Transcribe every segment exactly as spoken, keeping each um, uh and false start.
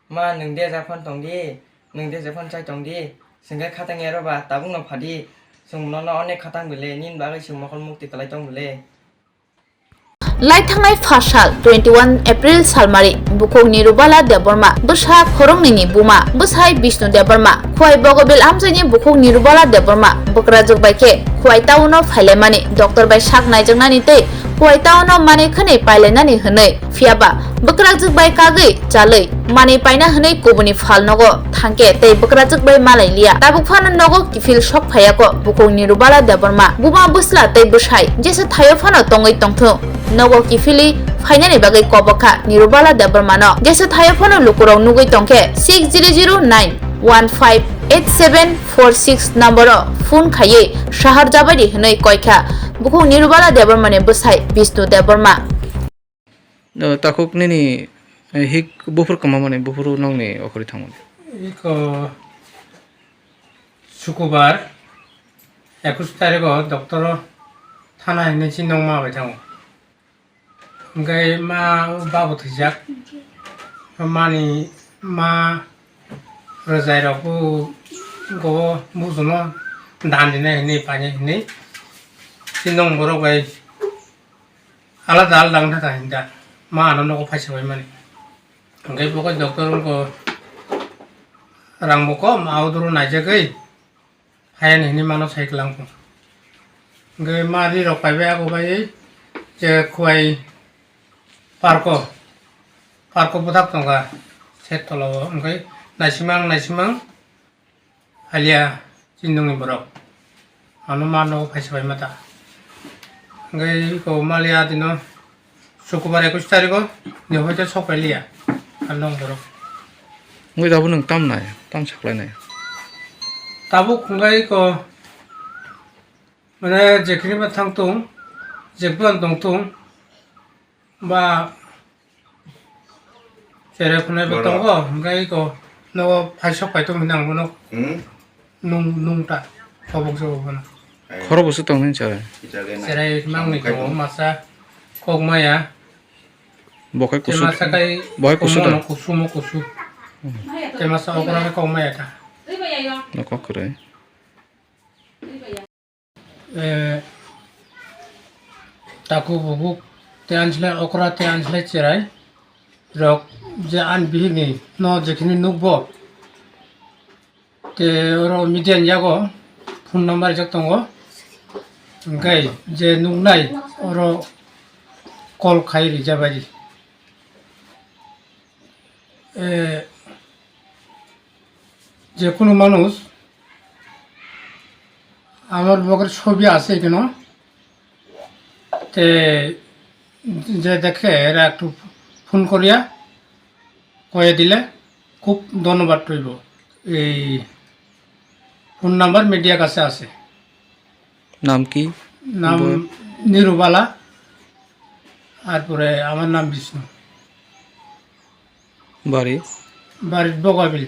Ma, nwng de japhano tong di, nwng de japhano chai tong di, chwng khe khatang ya rw ba, tabuk no pha di, chwng nono onek khatang bile, nini bagwi chwng mokol mukti kwlai tong bile. Lai thangnai pha sal twenty one April salmari, bukhuk Nirubala Debbarma, bwsa khoroknwi ni buma, bwsai Bishnu Debbarma, Khwai Bogobil amchaini bukhuk Nirubala Debbarma bwkrajwk bai khe Khwai town o phailaimani, doctor bai sak naijaknani tei Khwai town o manwi khwnwi pailainani hwnwi. Phiyaba bwkrajwk bai kagwi chalwi manwi paina hwnwi kubuni phalnogo thangkhe tei bwkrajwk bai malai liya. Tabuk phano nogo kiphil sok phaiyago bukhuk Nirubala Debbarma, buma bwsla tei bwsai jesa thaio phano tongwi tongthung. Nogo kiphilwi phainani bagwi kobokha Nirubala Debbarmano. Jesa thaio phano lukurok nugwi tongkhe six zero zero nine one five eight seven four six number o phone khaiwi sahar jabaidi hwnwi koikha bukhuk Nirubala Debbarmani bwsai Bishnu Debbarma. O, takhuk nini, eh, hik buphuru kwma mani, buphuru nokni okhorwi thangmani. Iko Sukubar, ekush tarikh o doctor o thana hinwi si nokma bai thango. Hwnkhe ma babu thwijak, mani ma rwjai rok bo go bujuno dan dinai hinwi painai hinwi si nokma borok bai alada alada wngkha hinda ma ano nogo phaisa bai mani. Hwnkhe bo khe doctor wngkha rang bo kom, audoro naijagwi hayani hinwi mano sai kwlangkho. Hwnkhe ma ri rok paibai abo bai je Khwai parko, parko bwthak tongkha set tolao, hwnkhe naisimang naisimang. Alia, chini nungni borok. Ano ma nogo phaisa bai mata. Hwnkhe iko malia dino Sukubar ekush tarikh o ni hoite sok pai liya. Ano borok. Wngwi tabuk nwng tam nai, tam saklai nai. Tabuk hwnkhe iko mane jekhini ba thang tung, jekbo ang tong tung. Ba cherai khwnai bo tongo, hwnkhe iko nogo phaisok pai tong hinwi ang bono Hmm? nung, nung ta kobok jabo bono. Khoro bwswk tong nini cherai? Cherai mangni tongo, masa kok maya. Bo khai kusu. Masa kai bo hai kusu da? Kusumo kusu. Te masa okra kok maya ta. No kok kwrwi. Eh, takhuk bukhuk tei anslai okra tei anslai cherai rok je ani bihikni no jekhini nukbo, tei oro media ni yago phone number rijak tongo, hwnkhe je nuknai oro call khai rijabari. Eh, যে কোনো মানুষ আমার বগের ছবি আছে এখানে, তে যে দেখে এরা একটু ফোন করিয়া কয়ে দিলে খুব ধন্যবাদ রইব। এই ফোন নাম্বার মিডিয়া কাছে আছে। নাম কি? নাম বল। নিরুবালা, তারপরে আমার নাম বিষ্ণু। বাড়ি? বাড়ি Bagabil.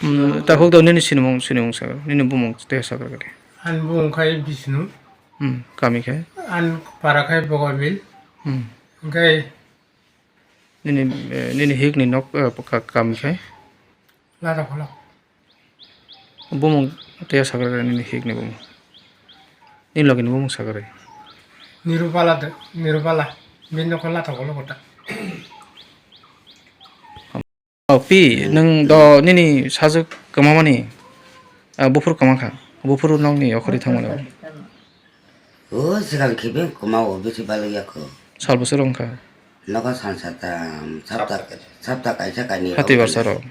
Hmm, takhuk do nini sinimung, sinimung sakha, nini bumung tei sakha khe? Ani bumung khai Bishnu. Hmm, kami khe? Ani para khai Bogabil. Hmm. Hwnkhe nini, eh, nini hikni nok, eh, ka-, kami khe? Lada Kholok. Bumung tei sakha khe nini hikni bumung? Nini logini bumung sakha khe? Nirubala de, Nirubala. Bini nokha Lada Kholok kota. Oh, pi, hmm, nwng do nini sajwk kwmamani, ah, buphuru kwma kha, buphuru nokni okhorwi thangmani. O, swkang khibi kwma o, bisi balwk ya kho. Sal bwswk wng kha? Nogo san satam, sapta, sapta kaisa kainwi. Hati rok barsa rok.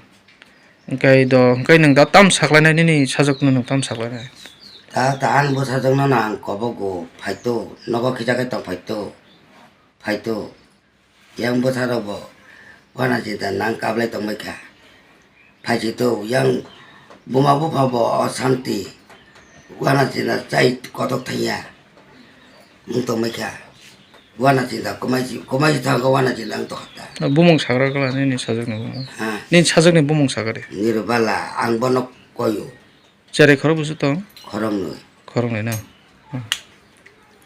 Hwnkhe do, hwnkhe nwng da tam saklainai nini sajwkno nwng tam saklainai? Ta, ta ang bo sajwkno no ang kobogo phaito, nogo khija khe tong phaito, phaito. Yang bwsarokbo uanachita nang kablai tongbaikha. Phaisito yang buma buphabo o santi uanachita chai kotok thangya wng tongbaikha. Uanachita kwmaisi, kwmaisi thangkha uanachita wng tongkha ta. Bumung sagra kala nini sajwkni bumung? Ha. Nini sajwkni bumung sagari? Nirubala, ang bono koyo. Cherai khorok bwswk tong? Khoroknwi. Khoroknwi no? Hmm.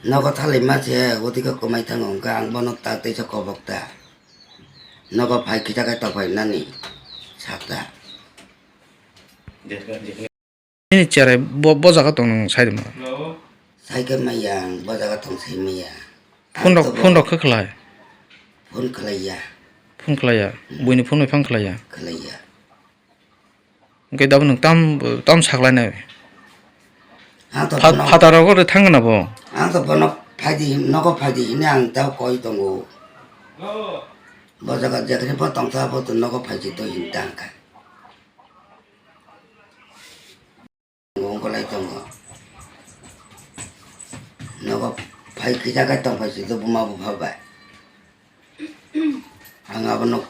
Nogo thalwi ma se, oti khe kwmai thango, hwnkhe ang bono ta teisa kobok ta. Nogo phai kisa khe tongphai nani sakta. Nini cherai bo, bo jaga tong nung sai rwma. Sai khe maya ang bo jaga tong sai maya. Phone rok, phone rok khe khlai? Phone khlaiya. Phone khlaiya? Buini phone bai phang khlaiya? Khlaiya. Hwnkhe dabo nwng tam, tam saklainai? Ang to Pha-, bono, phataro gore thangna bo? Ang to bono phaidi hin-, nogo phaidi hinwi ang tao koi tongo. Bo jaga jekhne bo tongtha bo to nogo phaidi to hin tangkha. Wngkha lai tongo. Nogo phai kisa khe tongphai si to buma bupha bai. Ang abono